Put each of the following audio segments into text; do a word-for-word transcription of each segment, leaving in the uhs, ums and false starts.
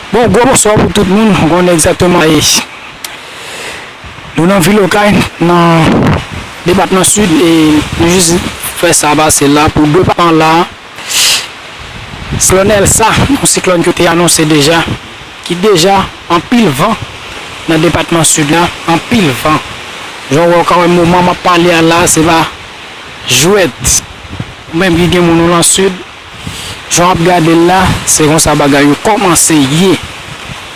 Bon, gwo bonswa pou tout moun. Ou konnen egzakteman, e, nou nan vil Okay, nan depatman Sid, e nou jis fè sa pase la pou depatman la. Siklòn Elsa, yon siklòn ki te anonse deja, ki deja anpil van nan depatman Sid la, anpil van. Jan w wè, ou ka wè moman m ap pale a la, se pa jwèt. Ou menm ki gen moun ou nan Sid, jan w ap gade l la, se konsa bagay yo kòmanse ye.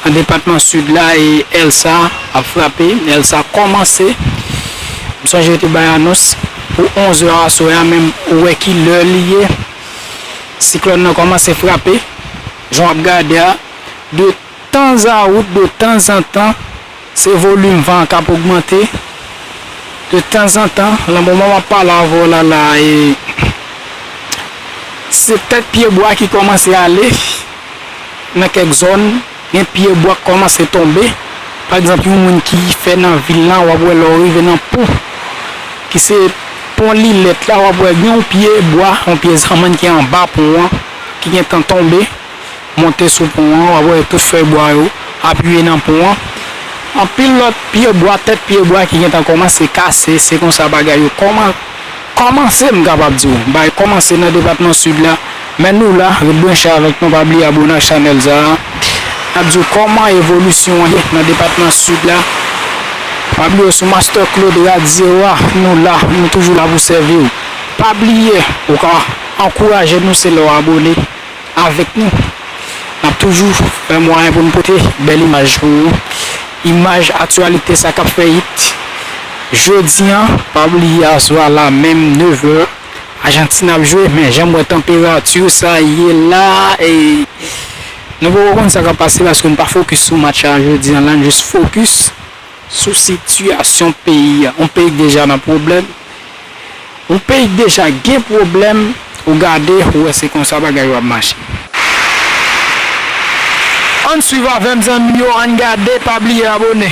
Nan depatman Sid la, e Elsa ap frape, Elsa kòmanse. M sonje yo te bay anons pou onz è aswè a, men ou wè ki lè li ye. Siklòn nan kòmanse frape. Jan w ap gade a, de tanzawoutan, de tanzantan, se volim van an k ap ogmante. De tanzantan, nan moman m ap pale avè w la, la, e, se tèt pyebwa ki kòmanse ale nan kèk zòn, gen pyebwa k kòmanse tonbe. Pa egzanp, yon moun ki fè nan vil la, w ap wè lè w rive nan pon, ki se pon Lilèt la, w ap wè gen yon pyebwa, yon pye zanmann ki anba pon an, ki gentan tonbe, monte sou pon an, w ap wè tout fèy bwa yo apiye nan pon an. Anpil lòt pyebwa, tèt pyebwa ki gentan kòmanse kase, se konsa bagay yo kòman-, kòmanse, m kapab di w. Bagay kòmanse nan depatman Sid la, men nou la, ret branche avèk nou, pa bliye abone ak chanèl sa a. N ap di w kòman evolisyon an ye nan depatman Sid la. Pa bliye sou Master Claude Radio a, nou la, nou toujou la pou sèvi w. Pa bliye, ou ka ankouraje nou, se lè w abone avèk nou. N ap toujou fè mwayen pou n pote bèl imaj pou ou. Imaj aktyalite, sa k ap fè hit. Jodi a, pa bliye aswè la menm, nevè, Ajantin ap jwe, men jan m wè tanperati sa ye la, e nou poko konn sa k ap pase paske n pa fokis sou match la jodi a la, n jis fokis sou sitiyasyon peyi a. Yon peyi k deja nan pwoblèm, yon peyi k deja gen pwoblèm, ou gade, ou wè se konsa bagay yo ap mache. Ann swiv avè m, zanmi yo, ann gade, pa bliye abone.